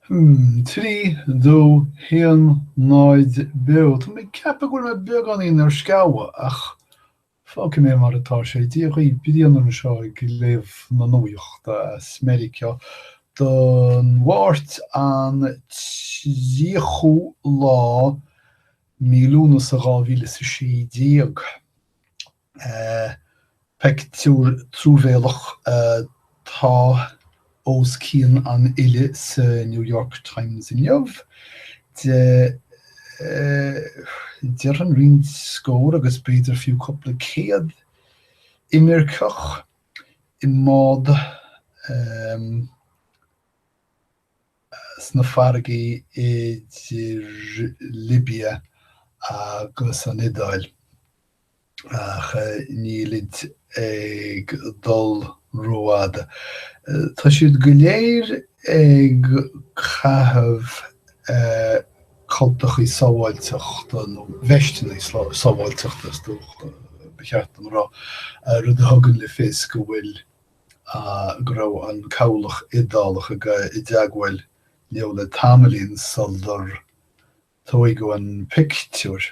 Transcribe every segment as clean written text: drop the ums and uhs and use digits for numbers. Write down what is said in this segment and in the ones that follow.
3, 2, 1, 0, Beo. Tá mé ag ceapadh go bhfuil mé beagáinín ar sceabha ach fágfaidh mé mar atá sé. Dia dhaoibh, Brian anseo ag léamh na nuachta as Meiriceá don Mháirt an 30ú lá mí Lúnasa 2016. Pictiúr truamhéalach atá os cionn an uile sa New York Times inniu de, déarfainn, roinnt scór agus b'fhéidir fiú cúpla céad imirceach i mbád sna farraigí idir Libia agus an Iodáil, ach nílid ag dul rófhada. Tá siad go léir ag caitheamh cultachaí sábháilteachta, nó veisteanna sábháilteachta is dócha ba cheart dom a rá, rud a thugann le fios go bhfuil go raibh an cabhlach Iodálach i dteagmháil leo le tamaillín sular tóigeadh an pictiúr.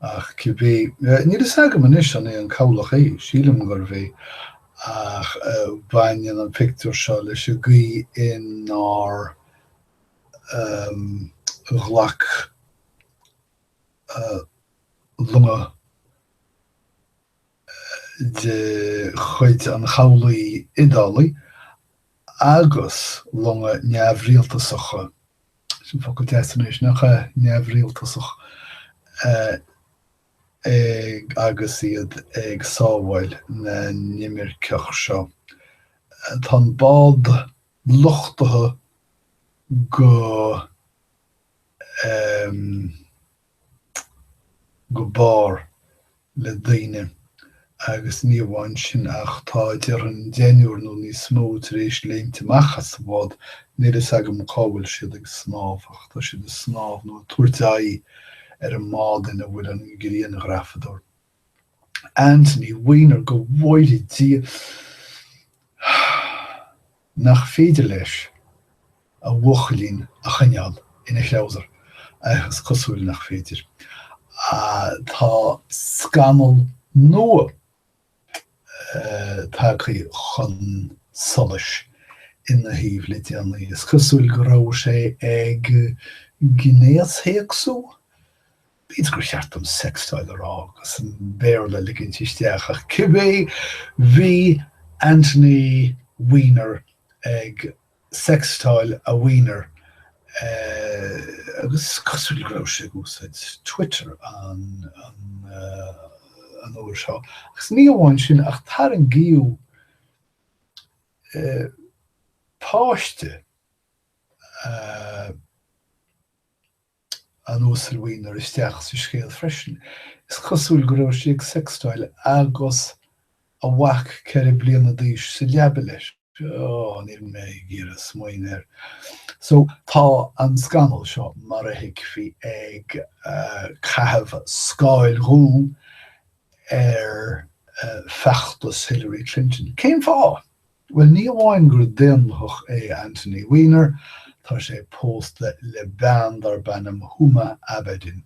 Ach cibé, níl fhios agam anois an é an cabhlach é, sílim gurbh é, ach baineann an pictiúr seo leis an gcaoi inar ghlac longa de chuid an chabhlaigh Iodálaigh agus longa neamhrialtasacha, sin focal deas anois, nach ea, neamhrialtasach, ag agus iad ag sábháil na n-imirceach seo. Tá an bád luchtaithe go. go barr le daoine agus ní amháin sin ach tá, déarfainn, deichniúr nó níos mó tar éis léimt amach as an bhád, níl fhios agam cá bhfuil siad ag snámh ach tá siad ag snámh nó ag tabhairt aghaidh ar an mbád ina bhfuil an grianghrafadóir. Anthony Weiner, go bhfóire Dia nach féidir leis a bhuachaillín a choinneáil ina threabhsar, ach is cosúil nach féidir. Tá scannal nua tagtha chun solais ina thaobh le déanaí. Is cosúil go raibh sé ag gnéasthéacsú? B'fhéidir gur cheart dom sextáil a rá agus an Béarla a ligint isteach, ach cibé, bhí Anthony Weiner ag sextáil a wiener agus is cosúil go raibh sé ag úsáid Twitter an uair seo. Agus ní amháin sin ach tarraingíodh páiste an Uasail Weiner isteach sa scéal freisin. Is cosúil go raibh sé ag sextáil agus a mhac 4 bliana d'aois sa leaba leis. Ó, níl mé ag iarraidh smaoineamh air. So, tá an scannal seo, mar a thuigfí, ag caitheamh scáil dhubh ar feachtas Hillary Clinton. Cén fáth? Bhuel, ní amháin gur daonlathach é Anthony Weiner, tá sé pósta le bean darb ainm Huma Abedin.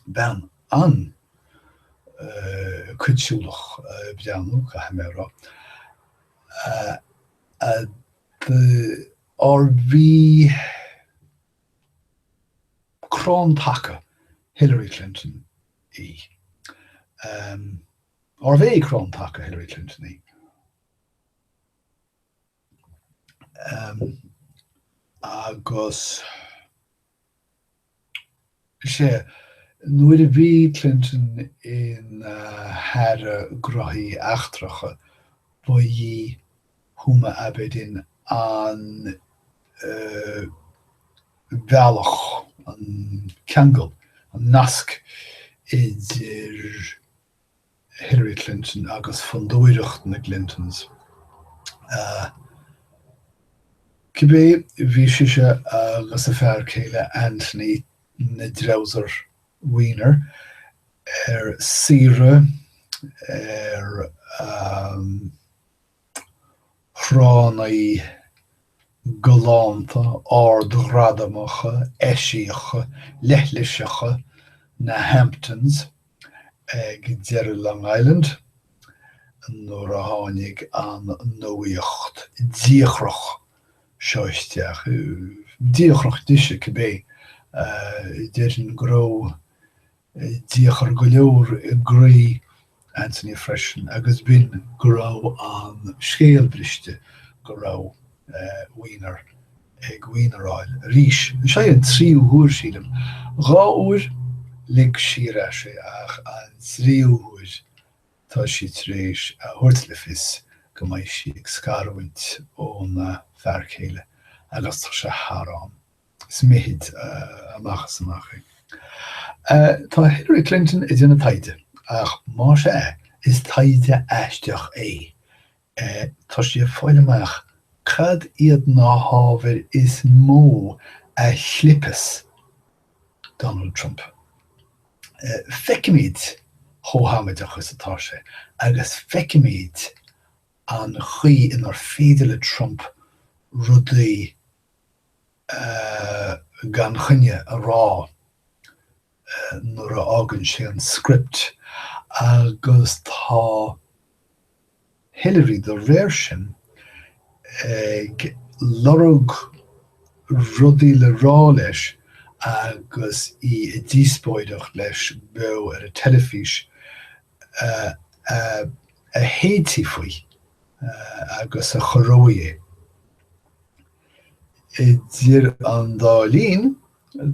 Bean an-chuidsúlach breathnú, caithfidh mé a rá. Arbh í crann taca Hillary Clinton í? Arbh é crann taca Hillary Clinton í? Agus sea, nuair a bhí Clinton ina hAire Gnóthaí Eachtracha, ba í Huma Abedin an bealach, an ceangal, an nasc idir Hillary Clinton agus Fondúireacht na gClintons. Cibé, bhí sise agus a fear céile Anthony na dTreabhsar Weiner ar saoire ar thránna. Galánta, ardghradamacha, eisiacha, leithliseacha na Hamptons ag deireadh Long Island nuair a tháinig an nuaíocht diachrach seo isteach. Diachrach dise, cibé. Déarfainn go raibh diachar go leor i gcroí Anthony freisin agus b'in go raibh an scéal briste go raibh Weiner ag Weineráil arís. Seo é an tríú huair, sílim. 2 uair lig sí ar ais é ach an tríú huair tá sí tar éis a thabhairt le fios go mbeidh sí ag scarúint óna fear céile agus tá sé thar am. Is mithid amach is amach é. Tá Hillary Clinton ag déanamh taighde, ach más ea, is taighde aisteach é. Tá sí ag fáil amach cad iad na hábhair is mó a chlipeas Donald Trump. Feicfimid chomh hamaideach is atá sé, agus feicfimid an chaoi inar féidir le Trump rudaí gan choinne a rá nuair a fhágann sé an script agus tá Hillary dá réir sin ag lorg rudaí le rá leis agus í ag díospóireacht leis beo ar an teilifís a shéidfidh faoi agus a chorróidh é. Idir an dá linn,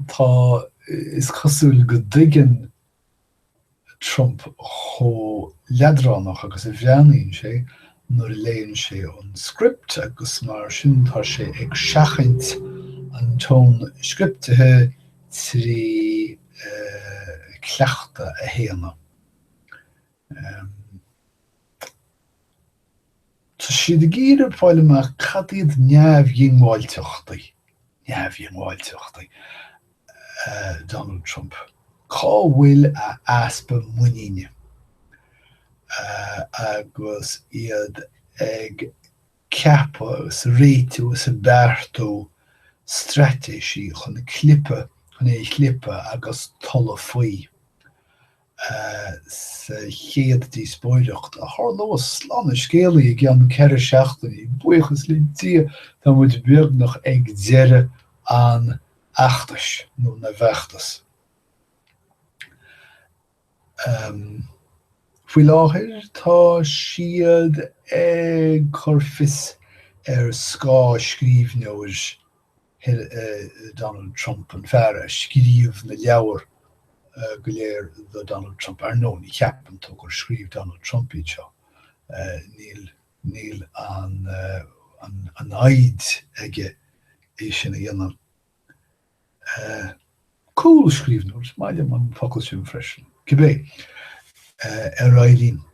tá, is cosúil go dtuigeann Trump chomh leadránach agus a bhreathnaíonn sé nuair a léann sé an script agus mar sin tá sé ag seachaint an tón scriptithe trí cleachtadh a shéanadh. Tá siad ag iarraidh fáil amach cad iad neamhdhiongbháilteachtaí, neamhdhiongbháilteachtaí, Donald Trump. Cá bhfuil a easpa muiníne agus iad ag ceapadh agus ag réitiú agus ag beartú straitéisí chun clipeadh, chun é a chlipeadh agus tolladh faoi. sa chéad díospóireacht a tharlós, slán an scéalaí, i gceann 4 seachtainí. Buíochas le Dia, tá muid beagnach ag deireadh an fheachtais, nó na bhfeachtas. Faoi láthair, tá siad ag cur fios ar scáthscríbhneoir Donald Trump, an fear a scríobh na leabhair go léir do Donald Trump. Ar ndóigh, ní cheapann tú gur scríobh Donald Trump iad seo. Níl, níl an, an fhoighid aige é sin a dhéanamh. Cúlscríbhneoir, is maith liom an focal sin freisin. Cibé, ar aghaidh linn.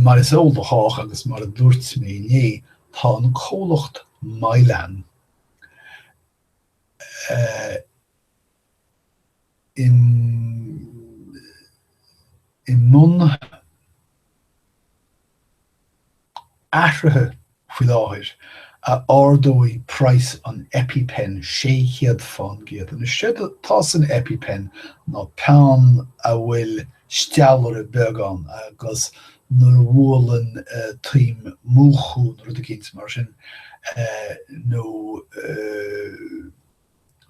Mar is eol do chách agus mar a dúirt mé inné, tá an comhlacht Mylan i mbun athruithe faoi láthair a ardóidh praghas an EpiPen 600%. Anois, séard atá san EpiPen ná peann a bhfuil steallaire beag ann agus nuair a bhuaileann taom múch thú nó rud eicínt mar sin nó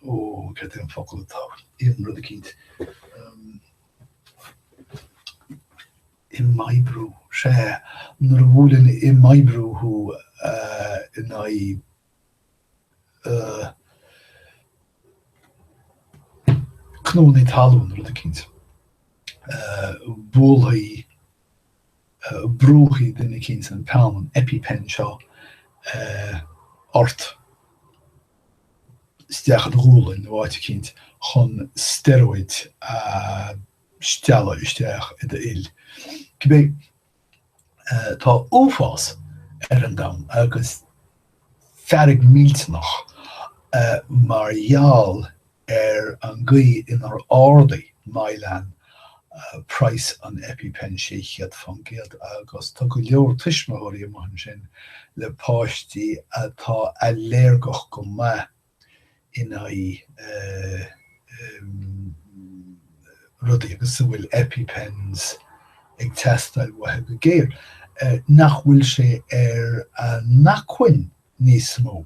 ó, céard é an focal atá, aon rud eicínt. imoibriú, sea, nuair a bhuaileann imoibriú thú in aghaidh cnónna talún, rud eicínt, buailfidh, brúfaidh duine eicínt an peann, an EpiPen seo ort isteach i do ghualainn nó áit eicínt chun steroid a stealladh isteach i d'fhuil. Cibé, tá uafás ar an domhan agus fearg millteanach mar gheall ar an gcaoi inar ardaigh Mylan. Praghas an EpiPen 600% agus tá go leor tuismitheoirí amuigh ansin le páistí atá ailléirgeach go maith in aghaidh rudaí agus a bhfuil EpiPens ag teastáil uathu go géar, nach bhfuil sé ar a n-acmhainn níos mó.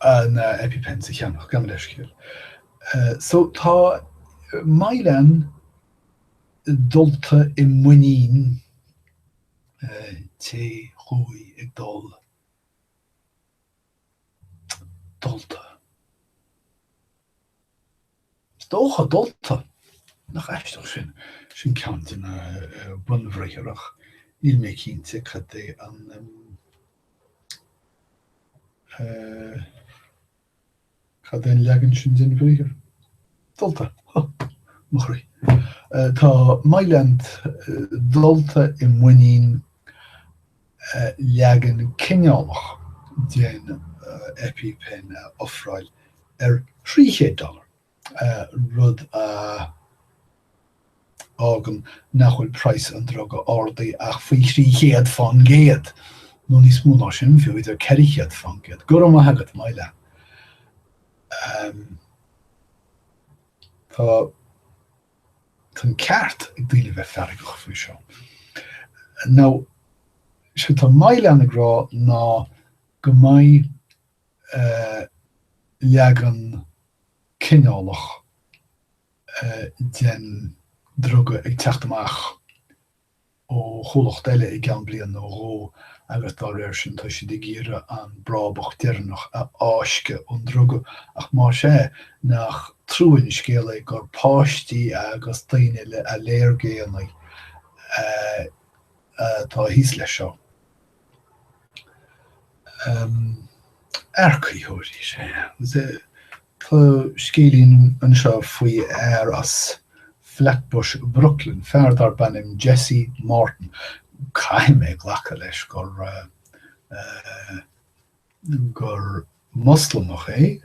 Na EpiPens a cheannach, gabh mo leithscéal. So tá Mylan dulta i muinín té chuaigh ag dul dulta. Is dócha, dulta. Nach aisteach sin? Sin ceann de na bunbhriathra ach níl mé cinnte cad é an cad é an leagan sin den bhriathar. Dulta. Huh. Mo chroí. Tá Mylan dulta i muinín leagan cineálach den EpiPen a ofráil ar 300 dollar, rud a fhágann nach bhfuil praghas an druga ardaithe ach faoi 300%, nó níos mó ná sin fiú, idir 400%. Go raibh maith agat, Mylan. Tá an ceart ag daoine bheith feargach faoi seo. Now, sé tá Mylan ag rá ná go mbeidh leagan cineálach den druga ag teacht amach ó chomhlacht eile i gceann bliain nó dhó agus dá réir sin tá siad ag iarraidh an brábach deireanach a fháisceadh ón druga. Ach más ea, nach trua an scéal é gur páistí agus daoine le ailléirgéanna atá thíos leis seo. Earcaitheoirí, sea. Tá scéilín anseo faoi fhear as Flatbush, Brooklyn, fear darb ainm Jesse Morton. Caithfidh mé glacadh leis gur gur Moslamach é,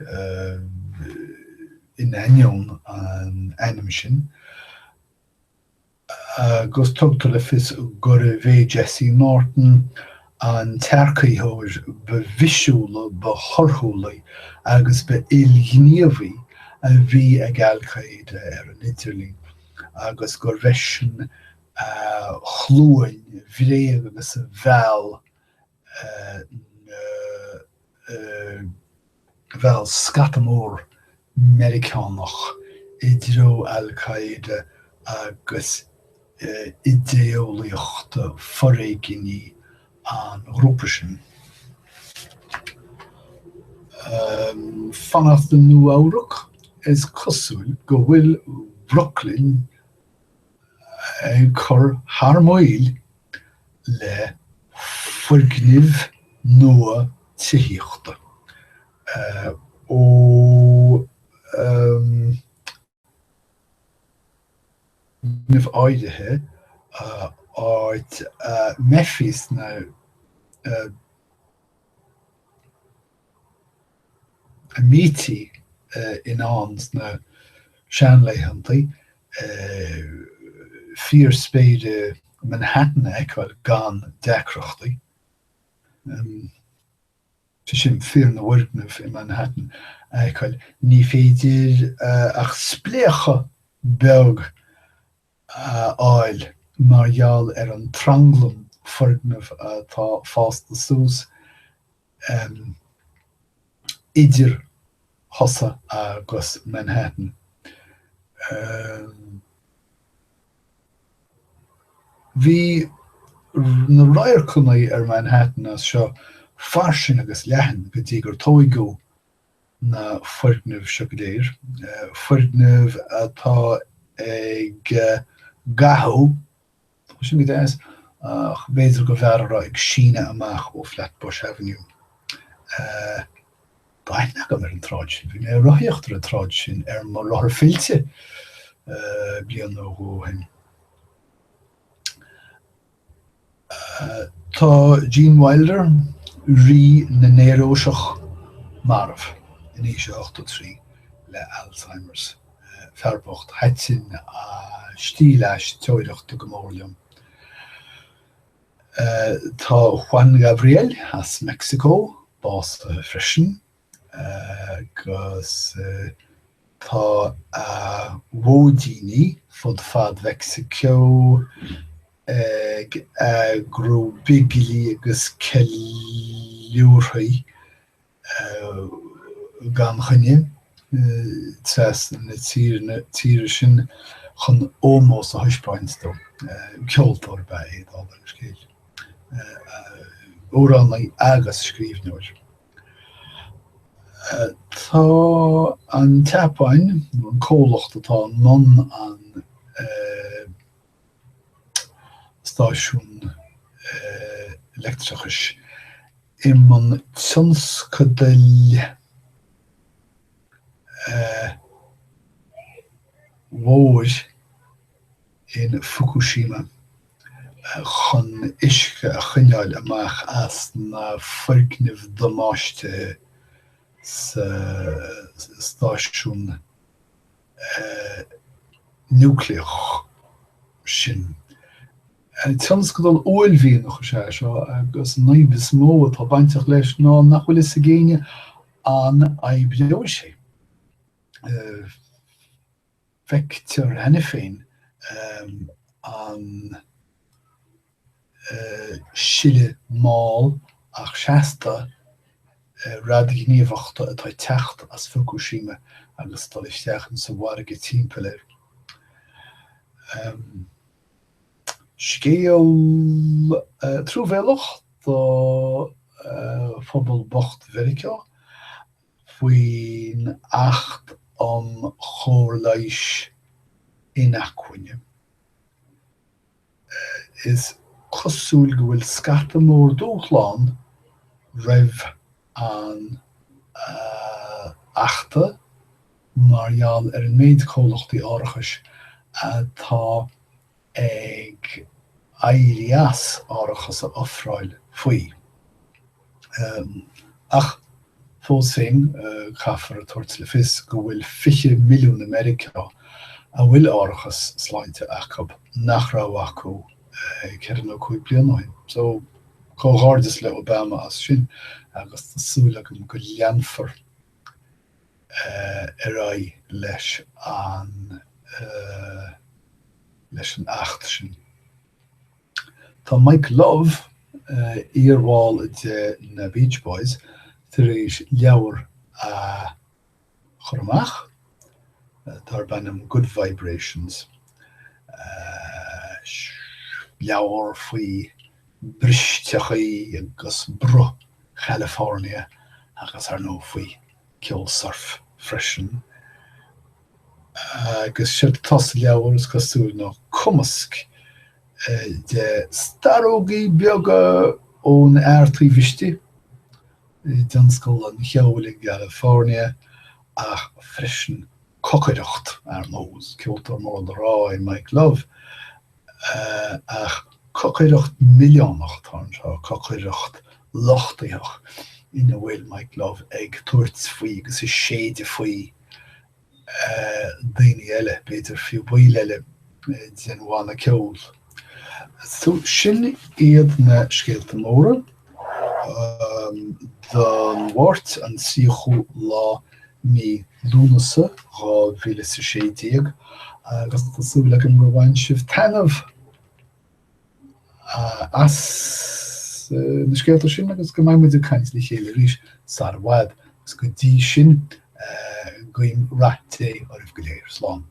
in ainneoin an ainm sin. agus tugtar le fios gurbh é Jesse Norton an t-earcaitheoir ba bhisiúla, ba thorthúla agus ba ilghníomhaí a bhí ag Al Qaeda ar an idirlíon, agus gurbh eisean a chluain bhréag agus a mheall na mheall scata mór Meiriceánach i dtreo Al Qaeda agus idé-eolaíocht foréigní an ghrúpa sin. Fanacht i Nua-Eabhrac, is cosúil go bhfuil Brooklyn ag cur thar maoil le foirgnimh nua tithíochta ó fhoirgnimh áirithe, áit a mbeifí sna a mbítí in ann sna seanlaethanta fíor spéire Manhattan a fheiceáil gan deacrachtaí. Sé sin, fíor na bhfoirgneamh i Manhattan a fheiceáil. Ní féidir ach spléachadh beag a fháil mar gheall ar an tranglam foirgneamh atá fásta suas idir thusa agus Manhattan. Bhí na radharcanna ar Manhattan as seo fairsing agus leathan go dtí gur tóigeadh na foirgnimh seo go léir, foirgnimh atá ag gathú, tá sin go deas, ach b'fhéidir go mb'fhearr a rá ag síneadh amach ó Flatbush Avenue. Tá aithne agam ar an tsráid sin, bhí mé ag rothaíocht ar an tsráid sin ar mo rothar fillte bliain nó dhó ó shin. Tá Gene Wilder, rí na néaróiseach, marbh in aois a 83 le Alzheimer's. Fear bocht, thaitin a stíl aisteoireachta go mór liom. Tá Juan Gabriel as Meicsiceo básaithe freisin agus tá a mhóidíní fud fad Mheicsiceo ag eagrú bigilí agus ceiliúrthaí gan choinne trasna na tíre sin chun ómós a thaispeáint dó. Ceoltóir ab ea é, dála an scéil, amhránaí agus scríbhneoir. Tá an tSeapáin, nó an comhlacht atá i mbun an stáisiún leictreachais, i mbun tionscadail mhóir in Fukushima chun uisce a choinneáil amach as na foirgnimh damáistithe sa stáisiún núicléach sin. Tionscadal uaillmhianach is ea seo agus an fhadhb is mó atá bainteach leis ná nach bhfuil fhios ag éinne an oibreoidh sé. Feictear cheana féin an sileadh mall ach seasta radaighníomhachta atá ag teacht as Fukushima agus ag dul isteach insa bhfarraige timpeall air. Scéal truamhéalach do phobal bocht Mheiriceá faoin Acht um Chóir Leighis Inacmhainne. Is cosúil go bhfuil scata mór dúshlán roimh an Achta mar gheall ar an méid comhlachtaí árachais atá ag éirí as árachas a ofráil faoi. Ach fós féin, caithfear a tabhairt le fios go bhfuil 20 milliún i Meiriceá a bhfuil árachas sláinte acu nach raibh acu ceithre nó cúig bliana ó shin. So, comhghairdeas le Obama as sin agus tá súil agam go leanfar ar aghaidh leis an leis an Acht sin. Tá Mike Love, iarbhall de na Beach Boys, tar éis leabhar a chur amach darb ainm Good Vibrations, leabhar faoi bristeachaí agus bruth Chalifornia agus ar ndóigh faoi ceol surf freisin. Agus séard atá sa leabhar, is cosúil, ná cumasc de starógaí beaga ón fhear taobh istigh i dtionscal an cheoil i gCalifornia ach freisin cocaireacht, ar ndóigh, is ceoltóir mór le rá é Mike Love, ach cocaireacht mhilleánach atá anseo, cocaireacht lochtaitheach ina bhfuil Mike Love ag tabhairt faoi agus ag séideadh faoi daoine eile, b'fhéidir fiú baill eile den bhanna ceoil. So sin iad na scéalta móra don Mháirt an 30ú lá mí Lúnasa 2016 agus tá súil agam gur bhain sibh taitneamh as na scéalta sin agus go mbeidh muid ag caint le chéile arís sar i bhfad. Agus go dtí sin, guím rath Dé oraibh go léir. Slán.